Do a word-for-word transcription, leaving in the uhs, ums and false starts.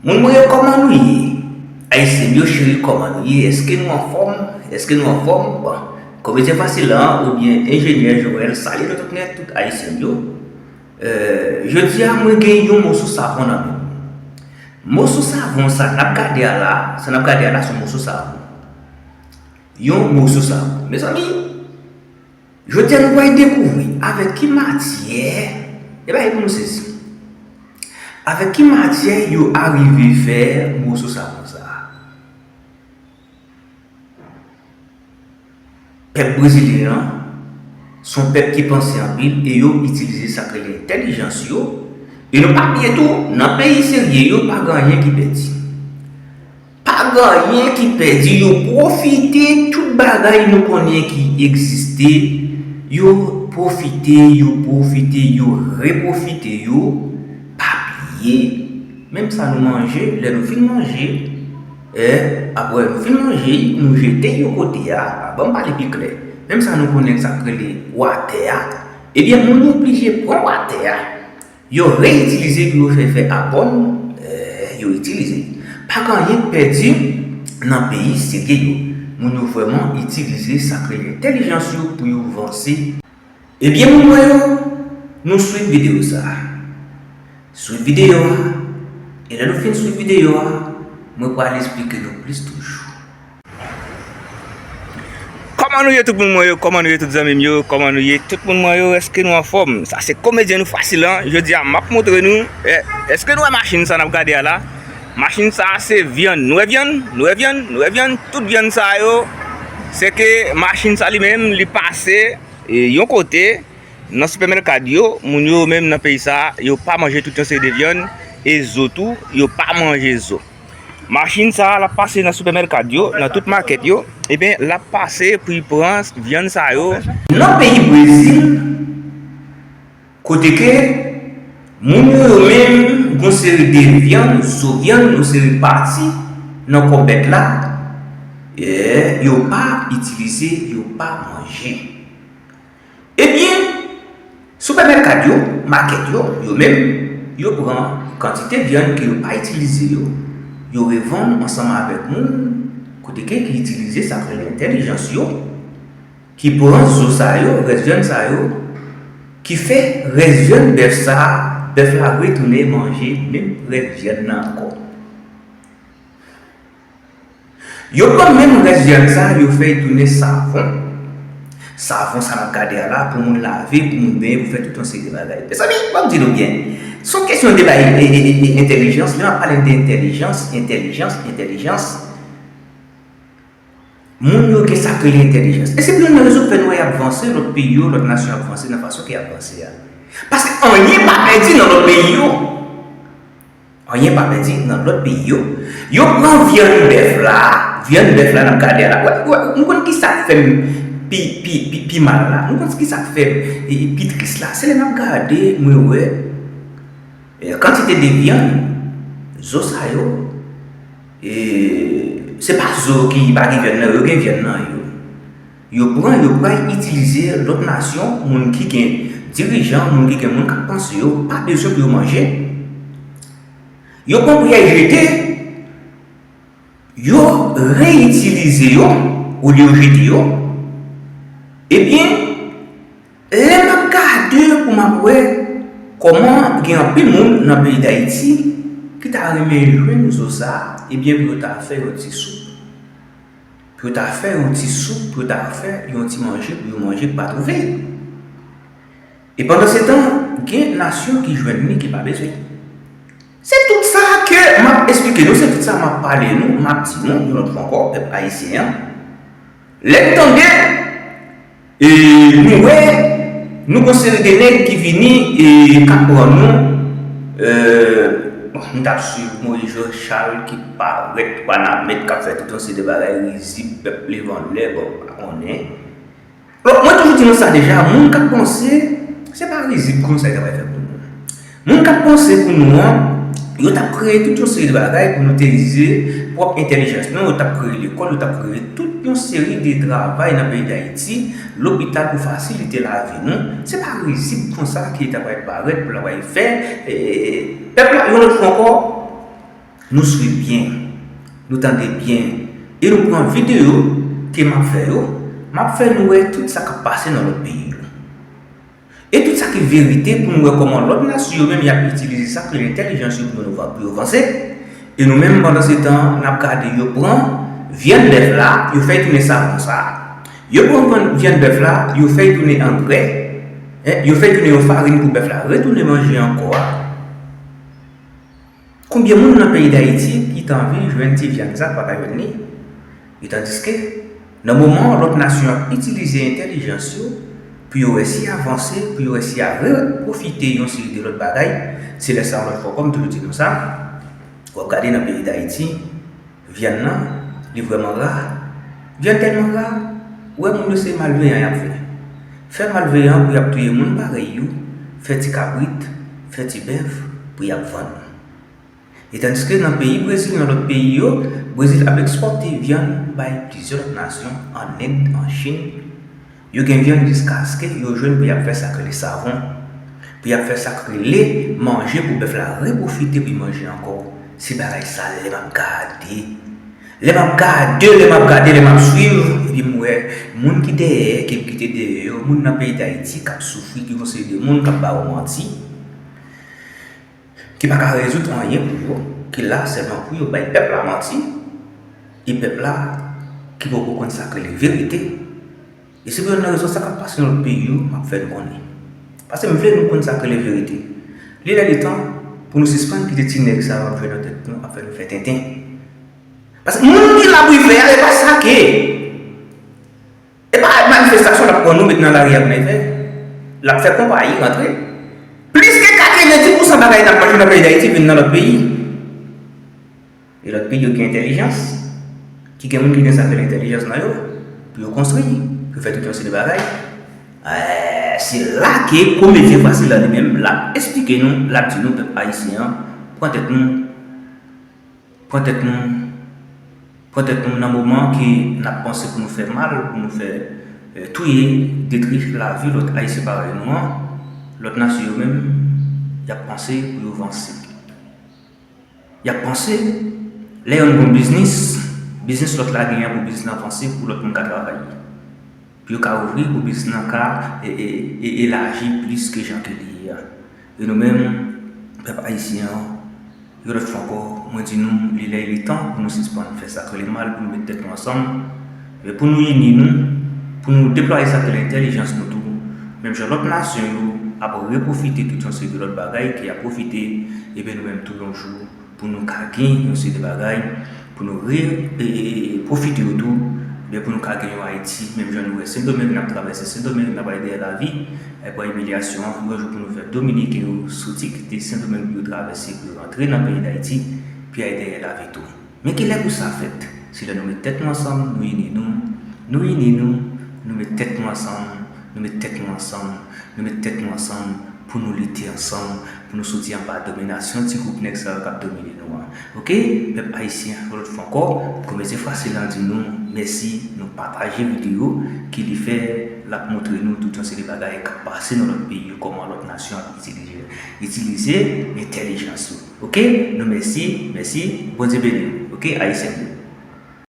Moun mwen yo, kòman nou ye? Ayisyen m yo cheri, kòman nou ye? Èske nou anfòm? Èske nou anfòm? Bon, komedyen fasil la oubyen enjenyè Joel, salye nou tout nèt, tout Ayisyen m yo. Euh, jodi a, mwen gen yon moso savon nan men m. Moso savon sa n ap gade a la, sa n ap gade a la, se yon moso savon. Yon moso savon. Mezanmi, jodi a nou pral dekouvri avèk ki matyè, e bagay pou nou sezi. Avèk ki matyè yo arive fè moso savon sa a? Pèp brezilyen an se yon pèp ki panse anpil e yo itilize sa k rele entèlijans yo. E nou pa bliye tou, nan peyi serye yo, pa gen anyen ki pèdi. Pa gen anyen ki pèdi, yo pwofite tout bagay nou konnen ki egziste, yo pwofite, yo pwofite, yo repwofite yo, pa bliye. Menm sa nou manje, lè nou fin manje, e, apre nou fin manje, nou jete yo kote a, a, ban m pale pi klè. Menm sa nou konnen sa k rele watè a, ebyen, moun yo oblije pran watè a. Yo reyitilize pou yo fè, fè abòn, e, yo itilize. Pa gen anyen k pèdi nan peyi serye yo. Moun yo vrèman itilize sa k rele entèlijans yo pou yo vanse. Ebyen, moun mwen yo, nou swiv videyo sa a. Swiv videyo a, e lè nou fin swiv videyo a, mwen pral esplike nou plis toujou. Kòman nou ye tout moun mwen yo? Kòman nou ye tout zanmi m yo? Kòman nou ye tout moun mwen yo? Èske nou anfòm? Sa se komedyen nou fasil an. Jodi a, m ap montre nou. E, èske nou wè machin sa n ap gade a la? Machin sa se vyann. Nou wè vyann? Nou wè vyann? Nou wè vyann? Tout vyann sa yo, se ke machin sa li menm, li pase, e, yon kote, nan sipèmèkad yo, moun yo menm nan peyi sa, yo pa manje tout yon seri de vyann, e zo tou, yo pa manje zo. Machin sa a, l ap pase nan sipèmèkad yo, nan tout makèt yo, ebyen, l ap pase pou l pran vyann sa yo. Nan peyi Brezil, kote ke moun yo, yo menm, gon seri de vyann, zo vyann, yon seri pati nan kò bèt la, e, yo pa itilize, yo pa manje. Ebyen, sipèmèkad yo, makèt yo, yo menm, yo pran kantite vyann ke yo pa itilize yo, yo revann ansanm avèk moun kote ke ki itilize sa k rele entèlijans yo, ki pran zo sa yo, rès vyann sa yo, ki fè rès vyann bèf sa, bèf la retounen manje menm rès vyann nan ankò. Yo pran menm rès vyann sa, yo fè l tounen savon. Savon sa n ap gade a la, pou moun lave, pou moun benyen, pou fè tout yon seri de bagay. Mezanmi, ban m di nou byen, se yon kesyon de bagay, e, e, e, e, entèlijans. Lè m ap pale de entèlijans, entèlijans, entèlijans, moun yo gen sa k rele entèlijans. E se pou youn nan rezon k fè nou wè y ap vanse, lòt peyi yo, lòt nasyon ap vanse nan fason ke y ap vanse a. Paske anyen pa pèdi nan lòt peyi yo. Anyen pa pèdi nan lòt peyi yo. Yo pran vyann bèf la, vyann bèf la n ap gade a la. Wè, wè, nou konn ki sa k fè m pi, pi, pi, pi mal la? Nou konn ki sa k fè m, e, e, pi tris la? Se lè n ap gade, mwen wè, e, kantite de vyann, zo sa yo, e, se pa zo ki pa gen vyann nan yo, yo gen vyann nan yo. Yo pran, yo pral itilize lòt nasyon, moun ki gen dirijan, moun ki gen moun k ap panse yo, pa bezwen pou yo manje. Yo pran pou y al jete, yo reyitilize yo, olye yo jete yo. Ebyen, lè m ap gade pou m ap wè kòman gen anpil moun nan peyi Dayiti ki ta renmen jwenn zo sa a, ebyen, pou yo ta fè yon ti soup. Pou yo ta fè yon ti soup, pou yo ta fè yon ti manje, pou yo manje, pou pa twouve. E pandansetan, gen nasyon ki jwenn li, ki pa bezwen. Se tout sa ke m ap esplike nou, se tout sa m ap pale nou, m ap di nou, yon lòt fwa ankò, pèp ayisyen an. Lè n tande, e, nou wè, nou gon seri de nèg ki vini, e, k ap pran nou, e, bon, nou t ap swiv Moïse Jean Charles ki parèt Wanament, k ap fè tout yon seri de bagay rizib, pèp leve anlè, bon, pa konnen. Bon, mwen toujou di nou sa deja, moun k ap panse, se pa rizib konsa yo t ap fè pou nou. Moun k ap panse pou nou an, yo t ap kreye tout yon seri de bagay pou nou itilize pwòp entèlijans nou, yo t ap kreye lekòl, yo t ap kreye tout yon seri de travay nan peyi Dayiti, lopital pou fasilite lavi nou. Se pa rizib konsa ki t ap parèt pou l ap fè, e, pèp la, yon lòt fwa ankò, Nou swiv byen, nou tande byen, e nou pran videyo ke m ap fè yo, m ap fè nou wè tout sa k ap pase nan lòt peyi yo. E tout sa ki verite pou nou wè kòman lòt nasyon yo menm y ap itilize sa k rele entèlijans yo pou yo, pou yo vanse. E nou menm, pandan se tan, n ap gade yo pran vyann bèf la, yo fè tounen savon sa a. Yo pran vyann, vyann bèf la, yo fè tounen angrè, en, yo fè tounen yon farin pou bèf la retounen manje ankò a. Konbyen moun nan peyi Dayiti ki ta anvi jwenn ti vyann sa pa ka jwenn li? E tandiske, nan moman an, lòt nasyon ap itilize entèlijans yo pou yo resi avanse, pou yo resi a repwofite yon seri de lòt bagay. Se lè sa, yon lòt fwa, kòm toujou di nou sa, w ap gade nan peyi Dayiti, vyann nan, li vrèman ra. Vyann tèlman ra, ou wè moun yo se malveyan y ap fè. Fè malveyan pou y ap touye moun parèy yo, fè ti kabrit, fè ti bèf pou y ap vann. E tandiske nan peyi Brezil, nan lòt peyi yo, Brezil ap ekspòte vyann bay plizyè lòt nasyon, an End, an Chin. Yo gen vyann jiskaske yo jwenn pou y ap fè sa k rele savon, pou y ap fè sa k rele manje pou bèf la repwofite pou l manje ankò. Se bagay sa lè m ap gade. Lè m ap gade, lè m ap gade, lè m ap swiv, epi m wè moun ki dèyè, ke m kite dèyè yo, moun nan peyi Dayiti k ap soufri, ki gon seri de moun k ap ba yo manti, ki pa ka rezoud anyen pou yo, ki la sèlman pou yo bay pèp la manti, e pèp la ki poko konn sa k rele verite. E se pou youn nan rezon sa k ap pase nan lòt peyi yo, m ap fè nou konnen. Paske m vle nou konn sa k rele verite. Li lè li tan pou nou sispann kite ti nèg sa yo ap jwe nan tèt nou, ap fè nou fè tenten. Paske moun ki la pou l fè a, e pa sa ke. E pa manifestasyon l ap pran nou met nan lari a pou n al fè. L ap fè konpayi rantre. Plis ke katrevenndis pousan bagay n ap manje nan peyi Dayiti vin nan lòt peyi. E lòt peyi yo gen entèlijans, ki gen moun ki gen sa k rele entèlijans nan yo, pou yo konstwi, pou yo fè tout yon seri de bagay. Eh, se la ke komedyen fasil la li menm, l ap esplike nou, l ap di nou, pèp ayisyen an, pran tèt nou, pran tèt nou, pran tèt nou nan moman ke n ap panse pou nou fè mal, pou nou fè, eh, touye, detwi lavi lòt ayisyen parèy nou an, lòt nasyon yo menm, y ap panse pou yo vanse. Y ap panse, lè yonn gon biznis, biznis lòt la genyen pou biznis lan vanse, pou lòt moun ka travay. Pou yo ka ouvri, pou biznis lan ka e, e, e, elaji plis ke jan ke li ye a. E nou menm, pèp ayisyen an, yon lòt fwa ankò, mwen di nou, li lè li tan pou nou sispann fè sa k rele mal, pou nou met tèt nou ansanm, e pou nou ini nou, pou nou deplwaye sa k rele entèlijans nou tou. Menm jan lòt nasyon yo ap repwofite tout yon seri de lòt bagay ke y ap pwofite, ebyen nou menm tou yon jou, pou nou ka gen yon seri de bagay, pou nou re, e, e, e, pwofite yo tou, men pou nou ka gen yon Ayiti, menm jan nou wè Sendomeng, n ap travèse Sendomeng, n ap ale dèyè lavi, e pran imilyasyon an, yon jou pou nou fè Dominiken yo soti kite Sendomeng pou yo travèse, pou yo rantre nan peyi Dayiti, pou y ale dèyè lavi tou. Men kilè pou sa fèt? Se lè nou met tèt nou ansanm, nou ini nou, nou ini nou, nou met tèt nou ansanm, nou met tèt nou ansanm, nou met tèt nou ansanm pou nou lite ansanm, pou nou soti anba dominasyon ti gwoup nèg sa yo k ap domine nou an. Oke? Pèp ayisyen, yon lòt fwa ankò, komedyen fasil la di nou mèsi, nou pataje videyo, ke li fè, l ap montre nou tout yon seri de bagay k ap pase nan lòt peyi yo, kòman lòt nasyon ap itilize, itilize entèlijans yo. Oke? Nou mèsi, mèsi, Bondye beni nou. Oke, ayisyen m yo.